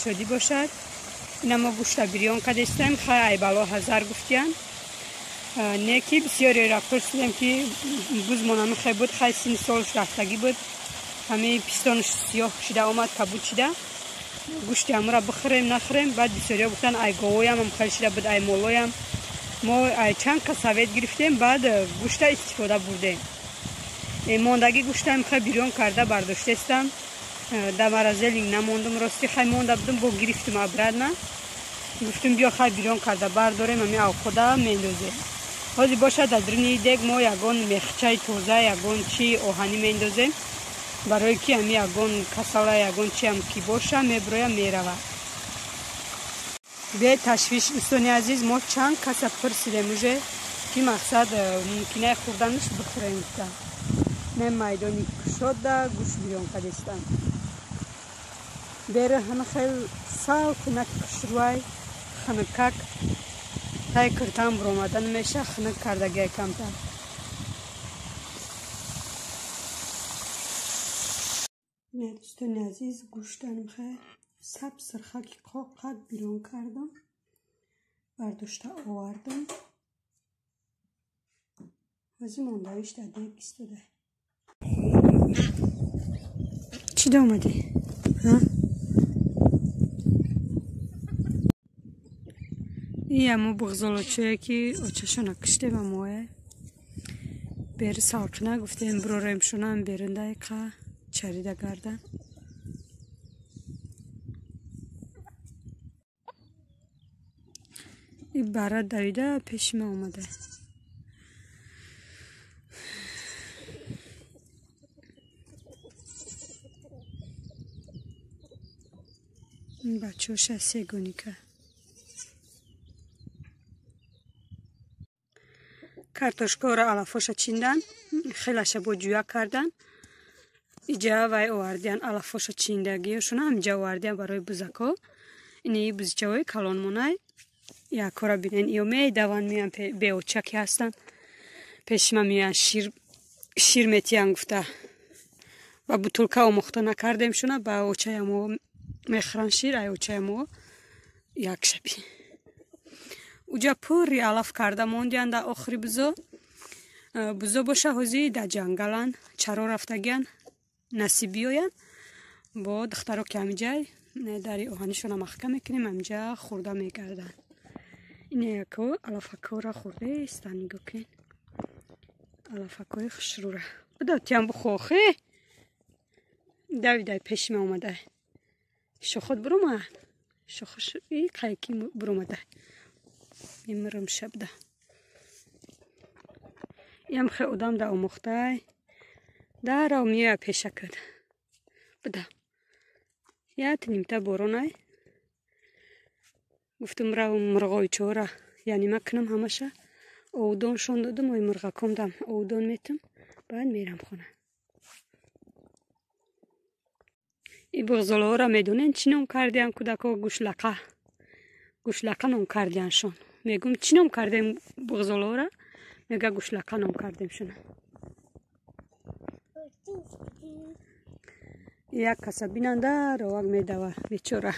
шодӣ бошад. Ина мо гӯшта бирён кардестем, хай айбало ҳазар гуфтиян. Не ки бисёреро пурсидем ки бузмон ҳами хай буд, хай сини солш рафтагӣ буд, ҳами пистонш сиёҳ шида омад, кабуд шида. Гӯшти ҳамура бихӯрем нахӯрем. Баъд бисёриҳо гуфтанд ай говоям ҳам хел шида буд, ай молоям. Мо ай чанд кас совет гирифтем, баъд гӯшта истифода бурдем. Мондагӣ гӯштам хай бирён карда бардоштестам. Дар морозилник намондум, рости хай монда будум, бо гирифтум обратно. Гуфтум биё хай бирён карда бардорем, ҳами авқода мендозем. Ҳозир бошад дар даруни дег мо ягон мехчаи тоза, ягон чи оҳанӣ мендозем, барое ки ҳами ягон касала, ягон чиам ки боша меброя мерава. Бе ташвиш дӯстони азиз, мо чанд каса пурсидем уже ки мақсад мумкинаи хӯрданаш бихӯрем гуфта. Не майдони кушода гӯшт бирён кардестам. Бера ҳама хел сал кунак хушрӯай, хунукак тай киртан буромада намеша, хунук кардагиай камтар. Не дӯстони азиз, гӯштанам хел саб сирхаки қоқак бирён кардам, бардошта овардам. Ҳозир мондавиш дар дег истода. Чӣ да омадӣ? Иямо буғзолочое ки очашона киштем амое. Бери салқина гуфтем бирорем шунам бериндай қа чарида гардан. И бара давида пеши ма омада. Бачаҳоша сегоника. Картошкаро алафоша чиндан, хелаша бо ҷӯя кардан. Иҷа вай овардиян алафоша чиндагиёшона ҳамиҷа овардиян барои бузако. Ини бузчаҳои калонмонай. Якора бинен, иё медаванд, меян беочаки ҳастанд. Пеши ма меян шир метиҳанд гуфта. Ба бутулка омӯхта накардем шуна, ба очая мо мехӯранд шир, ай очая мо як шаби. Уҷа пурри алаф карда мондиянд дар охири бузо. Бузо боша ҳозир дар ҷангаланд, чаро рафтагиян, насиб биёянд. Бо духтаро ки ҳамиҷай дари оҳанишона маҳкам мекунем, ҳамиҷа хӯрда мегарданд. Ин яко алафакора хӯрдаистанд, нигоҳ кунед. Алафакои хушрӯра. Буда тиям бухохе. Давидай пеши ма омада. Шохот буромад. Шохош и қайки буромада. Мемирам шабда. Иам хе одам да омӯхтай. Дарав меоя пеша кард. Буда. Як нимта боронай. Гуфтум равм мурғои чора, яъне ма кунам ҳамаша. Овдоншон додум, ой мурғаком дам овдон метум, баъд мерам хона. И буғзолоҳоро медонен чӣ ном кардиям кӯдако? Гӯшлақа. Гӯшлақа ном кардияншон. Мегум чӣ ном кардем буғзолоҳоро? Мега гӯшлақа ном кардем шуна. Як каса бинанда ровак медава бечора.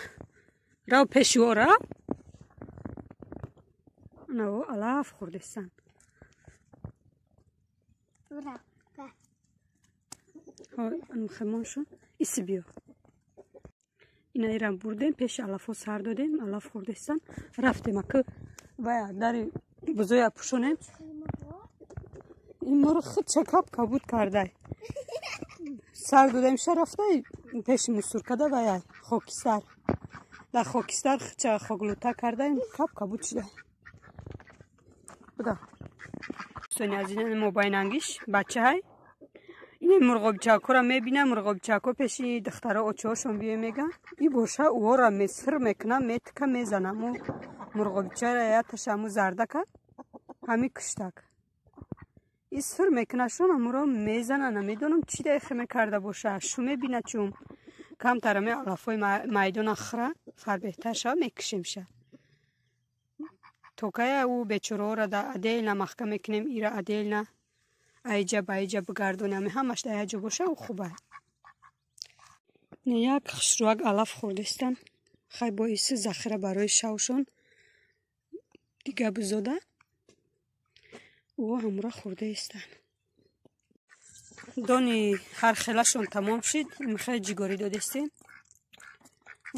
Рав пеши ӯ рав. Наво алаф хӯрдестанд. Хемоншон иси биё. Ина ирам бурдем пеши алафо сар додем, алаф хӯрдестанд. Рафтем ака вая дари бузоя пӯшонем. Ин моро худ чакап кабуд кардай. Сар додем ша рафтай пеши мусуркада вая хокистар. Дар хокистар хча хоглута кардаем, кап кабуд шуда. Буда. Дӯстони азиз, мобайнангиш бачаҳай. Ин мурғобчакҳоро мебинам, мурғобчакҳо пеши духтаро очаҳошон биё меган. И боша ӯҳоро месир мекунам, метика мезанам. Ӯ мурғобчаро яташа ҳаму зардака, ҳами куштак. И сир мекунашон, ҳамуро мезана, намедонам чӣ дайхе мекарда боша. Шу мебина чун камтар ами алафҳои майдона хӯра, фарбеҳтар шава, мекушемша. То кая ӯ бечораҳоро да отдельно маҳкам мекунем, ира отдельно айҷа ба айҷа бигардонем, ҳамаш дар як ҷо боша, ӯ хуба. Як хушрӯак алаф хӯрдестан. Хай боиси захира барои шавшон дига бизода ӯ ҳамура хӯрда истанд. Дони ҳархелашон тамом шид, мехоҳед ҷигорӣ додестем.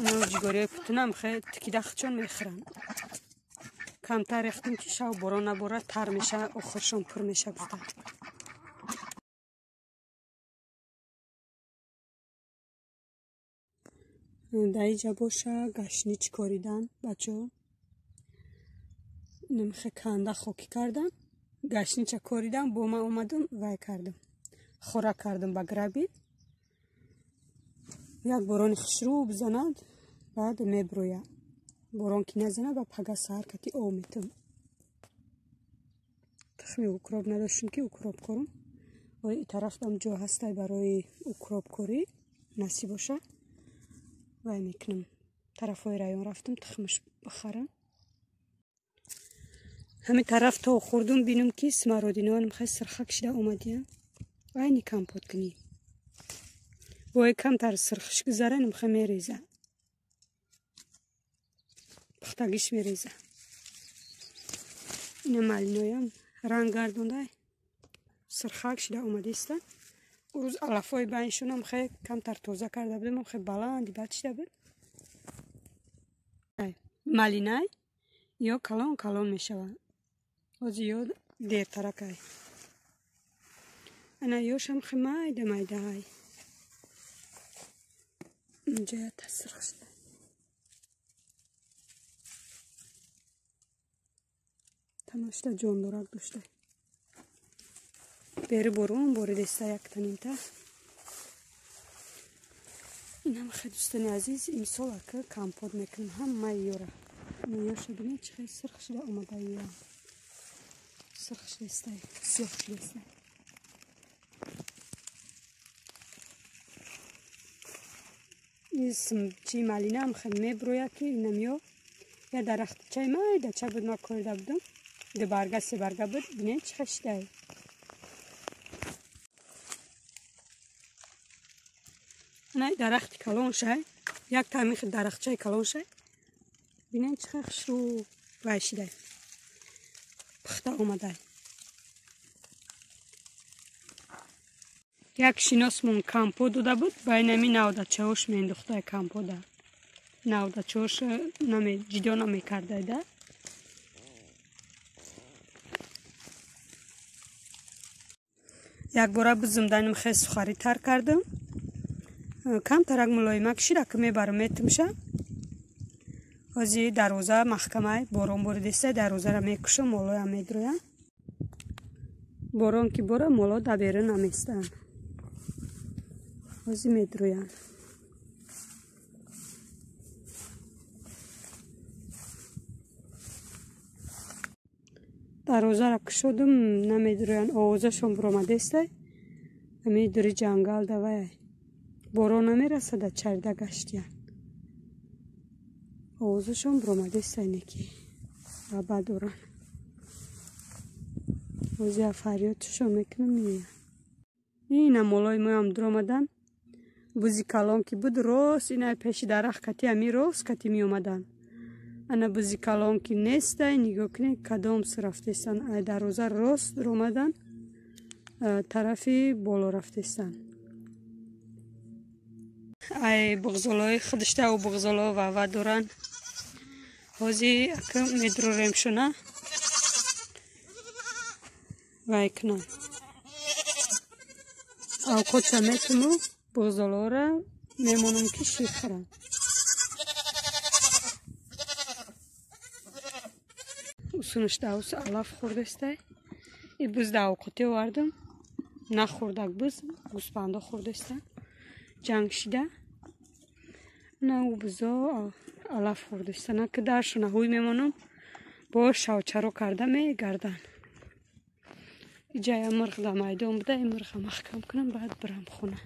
Оно ҷигориҳои путуна мехоҳед тикида худшон мехӯранд. Камтар рехтем ки шав борон наборад, тар меша, охиршон пур меша гуфта. Дар инҷа боша гашнич коридан бачаҳо. Намехе канда хокӣ кардан, гашнича коридан, бо ман омадам вай кардам. Хӯрак кардам ба граби. Як борони хушрӯ бизанад, баъд меброя. Борон ки назанад, ба пага саҳар кати об метам. Тухми укроп надоштем ки укроп корам. Ой, и тарафам ҷо ҳастай барои укропкорӣ, насиб боша. Вай мекунам. Тарафҳои район рафтам, тухмаш бихарам. Ҳамин тараф то хӯрдум бинам ки смородиноам хеле сирхак шида омадиян. Айни компот кунӣ. Бое камтар сирхиш гузара, намхе мереза. Пухтагиш мереза. Ина малиноям ранг гардондай. Сирхак шида омадиста. Рӯз алафҳои байншонам хеле камтар тоза карда будам, хеле баланди бад шида буд. Малинай ё калон калон мешавад. Ҳозир ё дертаракай. Ана ёшам хеле майда майдаай. Инҷа тасирх шуда. Тамошта ҷондорак дошта. Бери борон боридеста яктанимта. Инам хеле дӯстони азиз, имсол ака компот мекунам ҳамаи ёра. Ёша бинед чӣ хеле сирх шуда омада ё. Сирх шудастай, сиёҳ шудастай. Чи малинаам хеле меброяд ки инам ё я дарахтчаи майдача буд, ма корида будам. Ду барга, се барга буд, бинед чӣ хел шудай. Ана дарахти калон шай, як тамихи дарахтчаи калон шай. Бинед чӣ хел хушрӯ вай шудай. Пухта омадай. Як шиносмон компот дода буд, ба инами навдачаош меандохтай компода. Навдачаош ҷидо намекардайда. Якбора бизумданим хеле сухарӣ тар кардам. Камтарак мулоимак шира ки мебарам метимша. Ҳозир дарвоза маҳкамай, борон боридеста, дарвозаро мекушам, молоям медроям. Борон ки бора, моло дар берун наместанд. Ҳозир медроянд. Дарвозаро кушодум, намедроянд, овозашон буромадестай. Ҳамин дури ҷангал давай. Борон намерасада, чарда гаштиянд. Овозашон буромадестай неки. Аба доранд. Ҳозир фарёдшон мекунам, меоянд. Ина молои моям дуромаданд. Бузи калон ки буд, рост ина пеши дарахт кати ами рост кати меомаданд. Ана бузи калон ки нестай, нигоҳ кунед кадом су рафтестанд. Ай дарвоза рост дуромаданд, тарафи боло рафтестанд. Ай буғзолои худишта ӯ буғзоло вава доранд. Ҳозир ака медрорем шуна вай кунам. Авқотша метуму буғзолоро мемонам ки шир хӯранд. Усунаш давс алаф хӯрдастай. И буз давқотӣ овардам. Нахӯрдак буз, гӯспандо хӯрдастанд. Ҷанг шида. На ӯ бузо алаф хӯрдастанд. На ки даршона ҳуй мемонам, бо шавчаро карда мегарданд. Иҷая мурғ дар майдон буда, ин мурға маҳкам кунам, баъд бирам хона.